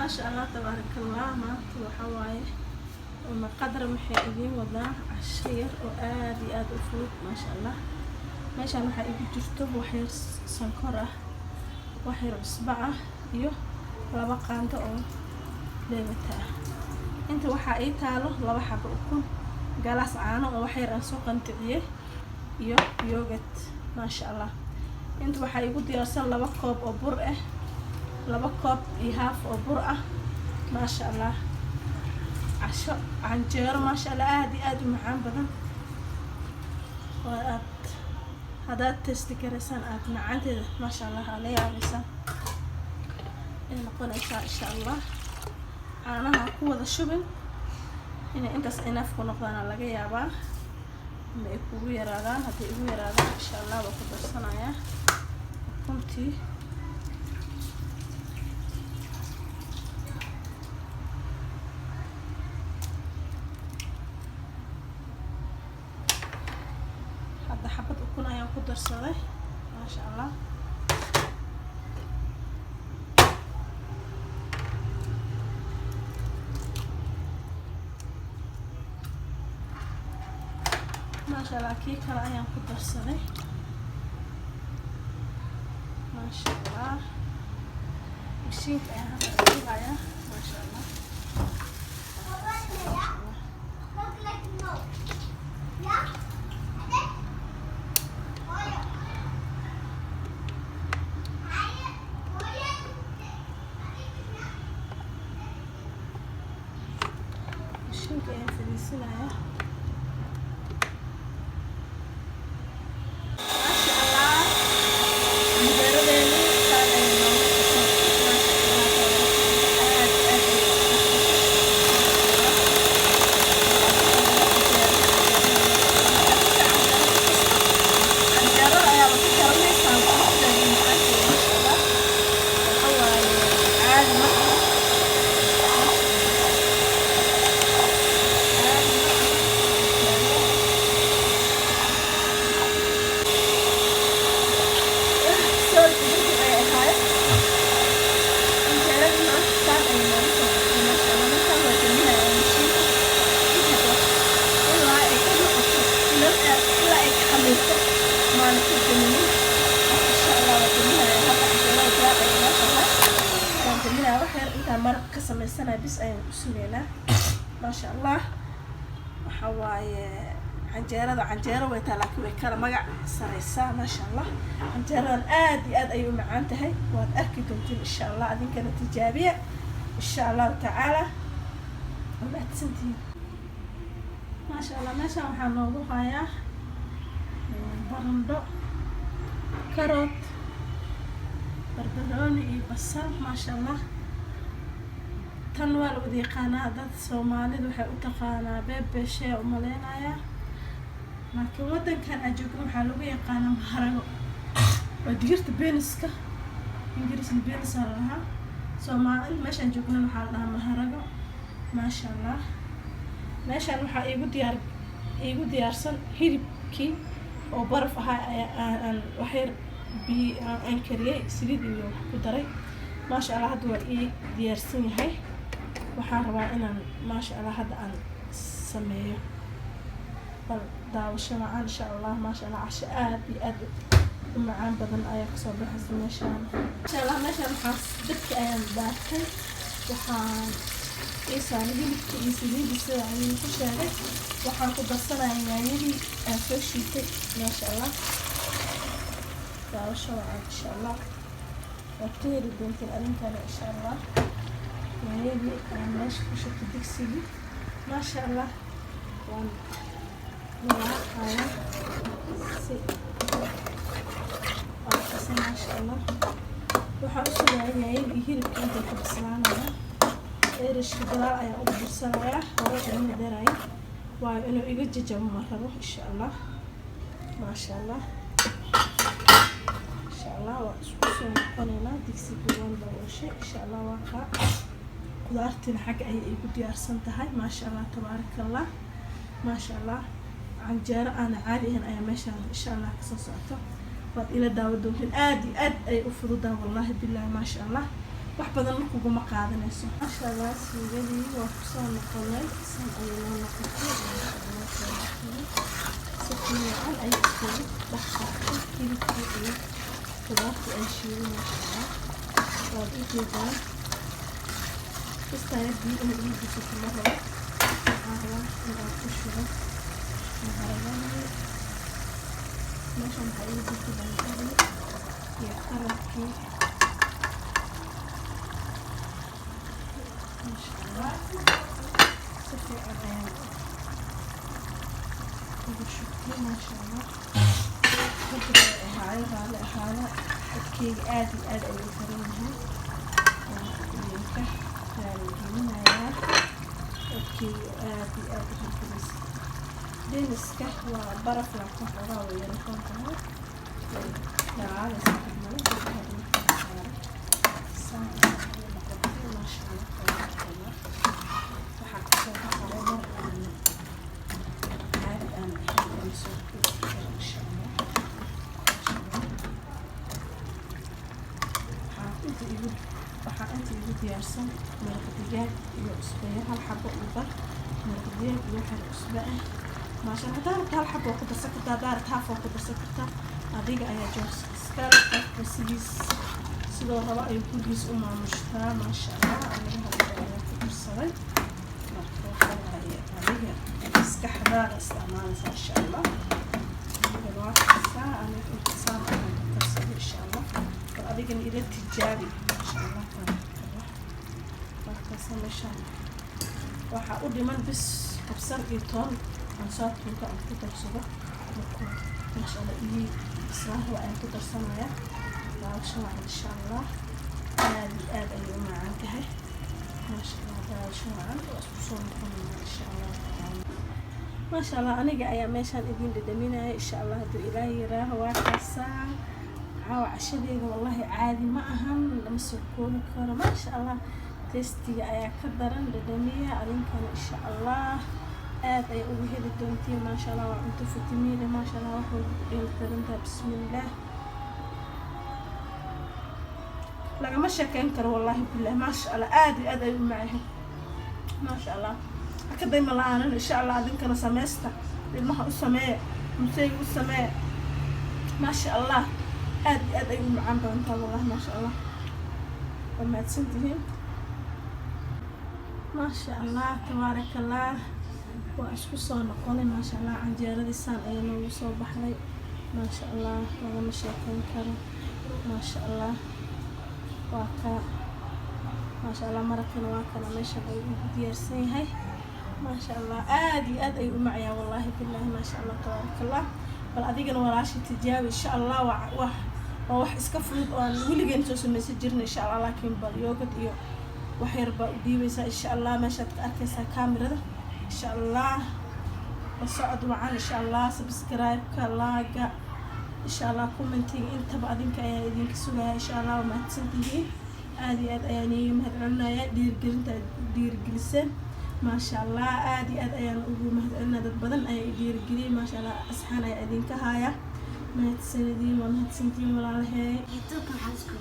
Maasha Allah, tabaaraka Allah. Maanta waxaa waaye Uma Qadra waxay idiin wadaa casho yar oo aad iyo aad u fudud, maasha Allah. Meeshaan waxaa igu jirto wax yar sonkor ah, wax yar cusbo ah iyo 2 qaando oo leebata ah. Inta waxaa ii taalo 2 xabo ukun, galaas caano oo wax yar aan soo qanticiyey iyo yogurt, maasha Allah. Inta waxaa igu diyaarsan 2 koob oo bur ah, 2 koob iyo haaf oo bur ah, maasha Allah. Casho canjeero, maasha Allah, aad iyo aad u macaan badan oo aad haddaad testi garaysaan aad macaanteeda, maasha Allah, aad la yaabaysaan ay noqonaysaa, insha Allah. Caanaha ku wada shubin, inay intaas enough ku noqdaana laga yaabaa ama ay kugu yaraadaan. Hadday igu yaraadaan, insha Allah, waa ku darsanayaa ukuntii. Hadda xabad ukun ayaan ku darsaday, maasha Allah. Maasha Allah, kii kale ayaan ku darsaday, maasha Allah. Mashiinka ayaan hadda isku hayaa, maasha Allah. Look like no. Yeah? Hooyo. Haye, hooyo. Mashiinka ayaan fadhiisanayaa, maasha Allah. Canjeeradeeni saan ayay noogu qasantay, maasha Allah, aad aad ayay u qasantay. Canjeerada ayaaba ka garanaysaa quruxdeeda iyo macaankeeda, maasha Allah. Waxa waaye caadi ma aha, caadi ma aha. Sorry, idinku ay ahayd. Canjeeradii maanta saan ayay noogu soo baxday, maasha Allah. Markaan waa gelinaya mashiinka ilaa ay ka noqoto, ilaa ay ka xamirto maalinta gelinin, insha Allah. Waa gelinaya hadda canjeerada, diyaar ayay noo tahay. Waan gelinaya wax yar intaan maraq ka sameysanaya bis ayaan u sugeynaa, maasha Allah. Waxa waaye canjeerada, canjeero way tahay, laakiin way kala magac sareysaa, maasha Allah. Canjeeradan aad iyo aad ayay u macaan tahay, waad arki doontiin, insha Allah. Adinkana tijaabiya, insha Allahu tacaala. Waa mahadsantihiin, maasha Allah. Meeshaan waxaa noogu hayaa barandho, karoot, barbarooni iyo basal, maasha Allah. Tan waa la wada yaqaanaa, dad Soomaalida waxay u taqaanaa beebbeeshee umaleynayaa, laakiin waddankan aan joogno waxaa lagu yaqaanaa maharago. Waa digirta beans-ka, Ingiriisna beans aa la dhahaa. Soomaali meeshaan joognana waxaa la dhahaa maharago, maasha Allah. Meeshaan waxaa iigu diyaarsan hilibkii oo baraf ahaa ayaa aan waxyar biyo aan kariyey, saliid iyo wax ku daray, maasha Allah. Hadda waa ii diyaarsan yahay. Waxaan rabaa inaan, maasha Allah, hadda aan sameeyo. Bal daawasho macaan, insha Allah. Maasha Allah, casho aad iyo aad u macaan badan ayaa kasoo baxaysa meeshaan, maasha Allah. Meeshaan waxaan dabki ayaan daartay, waxaan ii saaray hilibkii iyo saliidii sida aan idinku sheegay. Waxaan ku darsanaya yaanyadii aan soo shiitay, maasha Allah. Daawasho wacan, insha Allah. Waad ka heli doontiin adinkana, insha Allah. Yaanyadii aan meesha ku shubtay digsigii, maasha Allah, waan walaaqaya si waa qasay, maasha Allah. Waxaan u sugayaa yaanyadii iyo hilibka intay ka bislaanaya. Eerishka gadaal ayaan ugu darsanayaa, hore uguma daraya, waayo inuu iga jajabo ma rabo, insha Allah. Maasha Allah, insha Allah waa isku soo noqonaynaa. Digsigii waan dabooshay, insha Allah. Waa kaa qudaartiina xagga ayay igu diyaarsan tahay, maasha Allah, tabaaraka Allah, maasha Allah. Canjeero aana caadi ahayn ayaa meeshaan, insha Allah, kasoo socoto. Waad ila daawa doonteen. Aad iyo aad ayay u fududahay, wallahi billahi, maasha Allah. Wax badan ma kuguma qaadanayso. Maasha Allah, suugadii waa kusoo noqonay. San ayay noo noqotay, maasha Allah. Si fiican ayay iskugu dhex qaatay hilibkii iyo khudaartii aan shiiday, maasha Allah. Waad u jeedaan. Kastaya biyo inay igu gusato ma rabo. Waxaan rabaa in aan ku shubo maharagahii. Meeshan waxaa igu jirta baradhadii iyo karotkii, maasha Allah. Si fiican ayaan ugu shubtay, maasha Allah. Kadib ay ahaayo, raalli ahaada, codkeyga aad iyo aad ayuu xiran yahay. Waan idinka raaligelinayaa codkeyga aad iyo aad u hirgelis. Deniska waa baraf, laakiin xoogaa way yara roon tahay, way dhalaalaysaa male. Dadka hadda markaan saaro, saan ayay noqotay, maasha Allah, tabaaraka Allah. Waxaa kasoo baxaya mar aan caadi aan ahayn aan soo koobi karo, insha Allah. Maasha Allah, waxaa inta igu diyaarsan maraq digaag iyo cusbo yar, hal xabo iyo bar maraq digaag iyo waxyar cusbo ah, maasha Allah. Haddaa rabto hal xabo waa ku darsan kartaa, haddaa rabto half waa ku darsan kartaa. Adiga ayaa choice iskale. Qofka sidiis sidoo rabo ayuu gurigiis u maamushtaa, maasha Allah. Aniga hadda ayaa ku darsaday. Marka waxa waaye, adiga maskaxdaada isticmaalaysa, insha Allah. Aniga waa kasaa, aniga intasaan ayaan ku karsaday, insha Allah. Bal adigana ila tijaabi, insha Allah, tabaaraka Allah. Markaasa meeshaan waxaa u dhiman bis kabsar iyo toon aan soo tuuto, aan ku darsado. Markuu, maasha Allah, ii bislaah ayaan ku darsanaya. Daawasho wacan, insha Allah. Aad iyo aad ayay u macaan tahay, maasha Allah. Daawasho wacan, waa isku soo noqonayna, insha Allah tacaala. Maasha Allah, aniga ayaa meeshaan idin dhadhaminaya, insha Allah, hadduu Ilaahay yiraaho. Waa kaasaa caawa cashadeeda. Wallahi caadi ma ahan, lama soo koobi karo, maasha Allah. Taste-iga ayaa ka daran. Dhadhamiya adinkana, insha Allah, aad ayay uga heli doontiin, maasha Allah. Waa cunto fitamiin ah, maasha Allah, wax walba ku dheelitirantaha. Bismillaah, lagama sheekeyn karo, wallahi bilah, maasha Allah. Aad iyo aad ay u macahay, maasha Allah. Hakadayma la-aanan, insha Allah. Adinkana sameysta, ilmaha u sameeye, museyga u samee, maasha Allah. Aad iyo aad ay u macaan badantaha, wallahi, maasha Allah. Waa mahadsantihiin, maasha Allah, tabaaraka Allah. Waa isku soo noqonay, maasha Allah. Canjeeradii saan ayaa noogu soo baxday, maasha Allah. Lagama sheekeyn karo, maasha Allah. Waa ka, maasha Allah. Maraqina waa kana, meeshan ayuu ugu diyaarsan yahay, maasha Allah. Aad iyo aad ayuu u macayaa, wallahi billahi, maasha Allah, tabaaraka Allah. Bal adigana walaasha tijaabi, insha Allah. Waa wax iska fudud oo aan weligeen soo samaysan jirna, insha Allah. Laakiin bal yogurt iyo wax yar baa u dhiibaysaa, insha Allah. Meeshaad ka arkaysaa kaamirada, insha Allah. La socod wacan, insha Allah. Subscribe-ka, like-ga, insha Allah, comment-iga, intaba adinka ayaa idinka sugaya, insha Allah. Waa mahadsantihiin, aad iyo aad ayaan iiga mahad celinaya dhiirigelinta aad dhiirigeliseen, maasha Allah. Aad iyo aad ayaan ugu mahad celinaya. Dad badan ayaa i dhiirigeliyey, maasha Allah. Asxaan ayaa idinka haya. Mahadsanediin, waa mahadsantihiin, walaalahey. YouTube maxaa isku